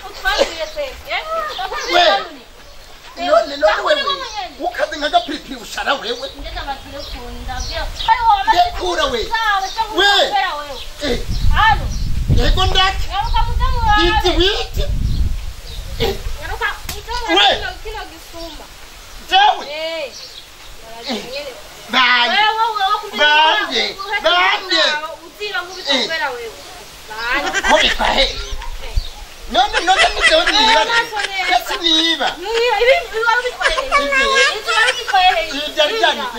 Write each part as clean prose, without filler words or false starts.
Utwanuriye twebwe. We. None none wewe ukaze nka gapiripiri ushara wewe. Ngenda amatelefoni ndabwira. Ndekura we. We. Eh. Alo. Yego ndaki. Nyaruka muzamu wawe. Iti witi. Nyaruka muzamu wawe kino gisuma. Jewe. Eh. Banje. Banje. Banje. Uzira nkubitobera wewe. Banje. Ko he. None none nitewe niba. Kasi niba. Niba ibi wabitwaye. Ibi wabitwaye. Ibi byari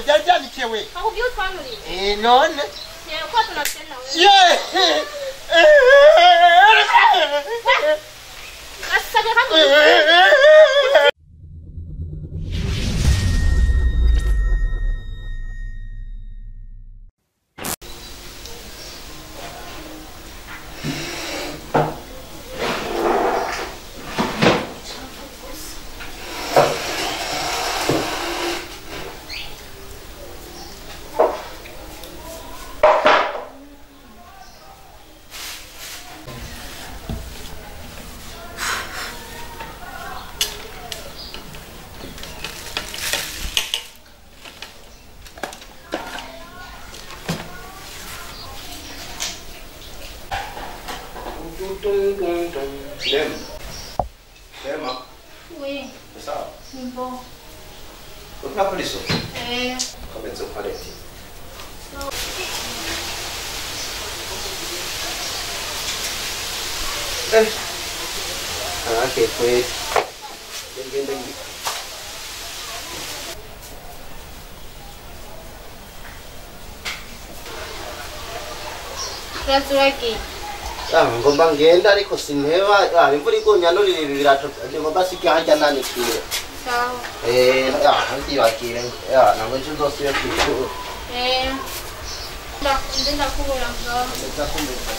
byari byanikiye we. Akubwiye utwanuriye. Eh none. Yego ko tunatena wewe. Ye. Asabye kandi Lema. Lema. Oui. Sawa. Ni bon. Uriko polisi? Eh. Komeza upareti. Eh. Ah, okay, kweli. Ngende ngende. Rasuragiye. Ah, ngomba ngenda ariko sinteba, ah imvura igunya nurira ibi birato ngomba sike hajya nanikira. Sawa. Eh, ah ntibakire. Ah, ntabwo nje nzosubira kwishuri. Eh. Ndakubura ngaho. Ndakumbuka.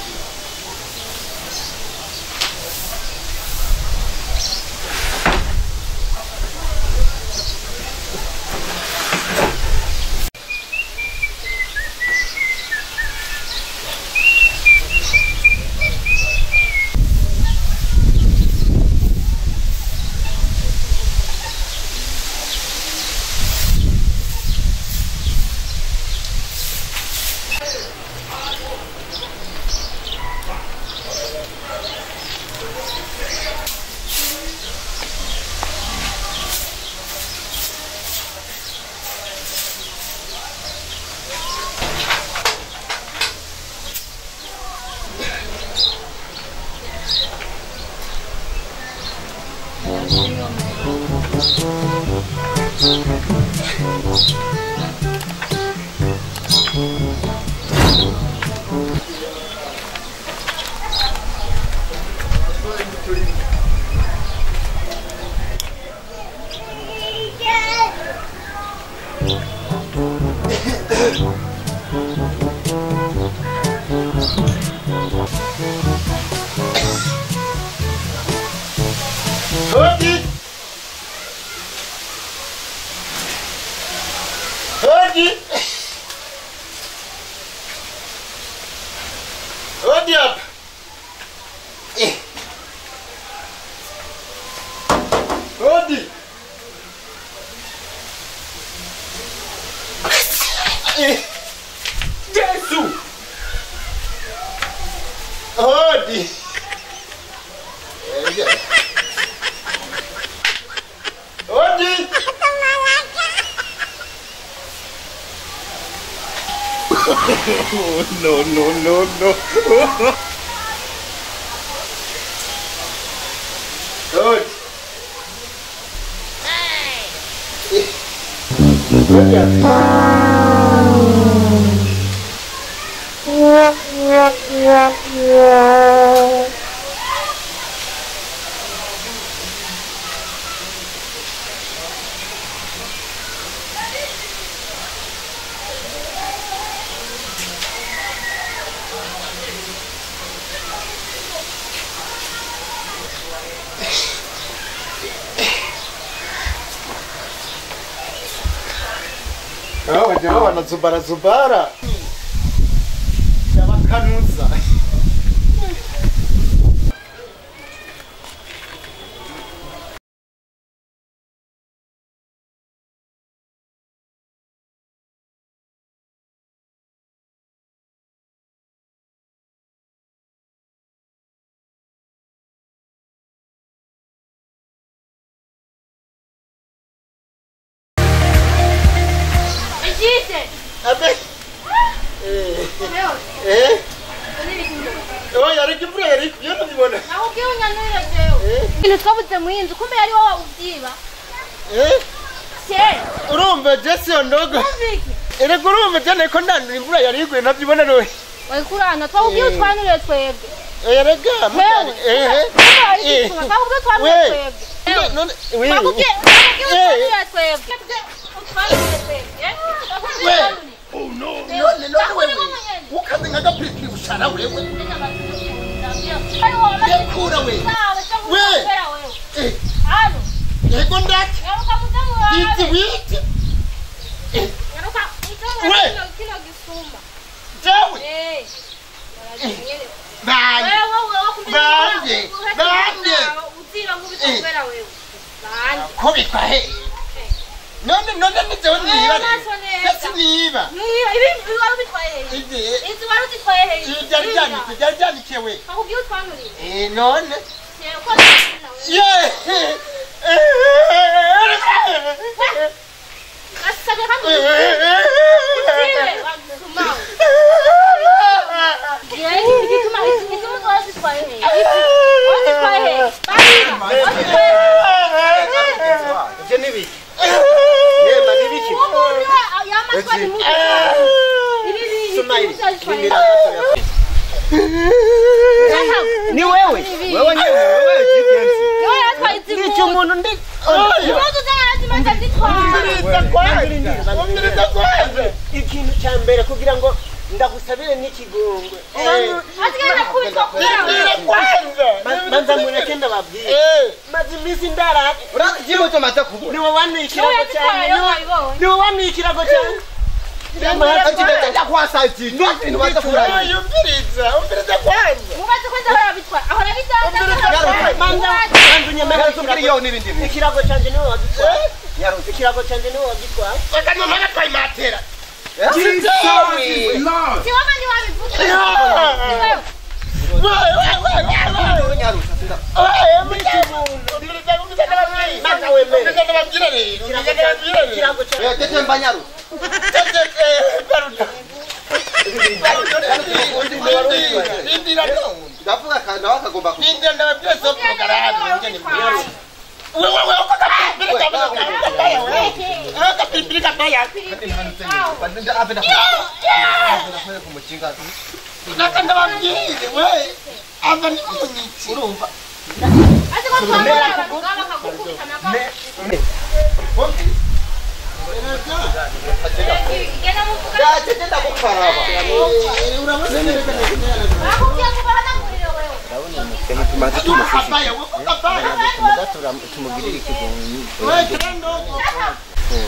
Hodi! Hodi! Hodi hapa! Eh. Hodi! Eh. Jesu! Hodi! Eh. Hodi! No, no, no, no. Hodi! Hey! Hodi hapa! Hao jamaa wanazubara zubara. Yabakanuza. Abe. Eh. Oya ariko imvura yari yo ndabibona. Nakubwiye unyanurire jewe. Ibintu twabuze mu inzu kumbe yari wowe ubyiba. Eh? Kera. Urumva Jesse ndogo. Erega urumva jane ko ndanura imvura yari iguye ntabyibona nowe. Wayikurana twakubwiye utwanurire twebwe. Erega eh eh. Twakubwiye utwanurire twebwe. None we. Twakubwiye utwanurire twebwe. Utwanurire twebwe. We. Oh no. None none wewe. Ukaze nka gapiripiri ushara wewe. Yakura we. We. Eh. Hano. Yego ndaki. Iti witi. We. Jewe. Eh. Banje. Banje. Banje. Uzira nkubitobera wewe. Banje. Kubitwa he. None none nijewe niba. Ndetse niba. Niba ibi wari ubitwaye he. Izi wari uzitwaye he. Byari byanitse byari byanikiye we. Akubwiye utwanuriye. Eh none. Ye. Asabye kandi uzibe wagumawe. Igituma igituma wazitwaye he. Wazitwaye he. Wazitwaye he. Ibyo ni biki? Nema ni biki? Umuntu yamatwa ni mubi. Ibi Sumaili. Ni wewe. Wewe nyewe wewe GPMC. Wewe yatwaye izi. Ndicho umuntu ndi. Impuzu z'abazimaze zitwara. Umviriza kwanza. Umviriza kwanza. Ikintu cya mbere kugira ngo ndagusabire n'ikigongwe. Asigaye nakubitwa kubera wewe. Kwanza. Manza mureke ndababwire. Maze iminsi ndara. Uragiye cyo maze kubura. Niwe wanuye ikirago cyane. Niwe wanuye ikirago cyane. Umviriza, umviriza kwanza. Mubaze kwanza ahora bitwara. Ahora bidandaza. Manza unyemere ikirago cyanje niwe wagitwara. Ikirago cyanje niwe wagitwara. Reka none natwaye matera. Jesus is Lord. Si wowe ni wabivuga.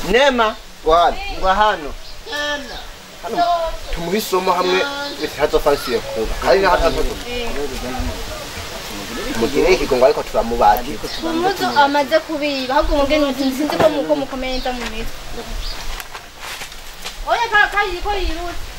Nema ngwa hano tumuhe isomo hamwe hatofasiye kuba kandi mugire ikigongo ariko turamubati umuzo amaze kubiba ahubwo mugeni sinzi ko muko mukomeza mu mitwe oya ka ko yirutse.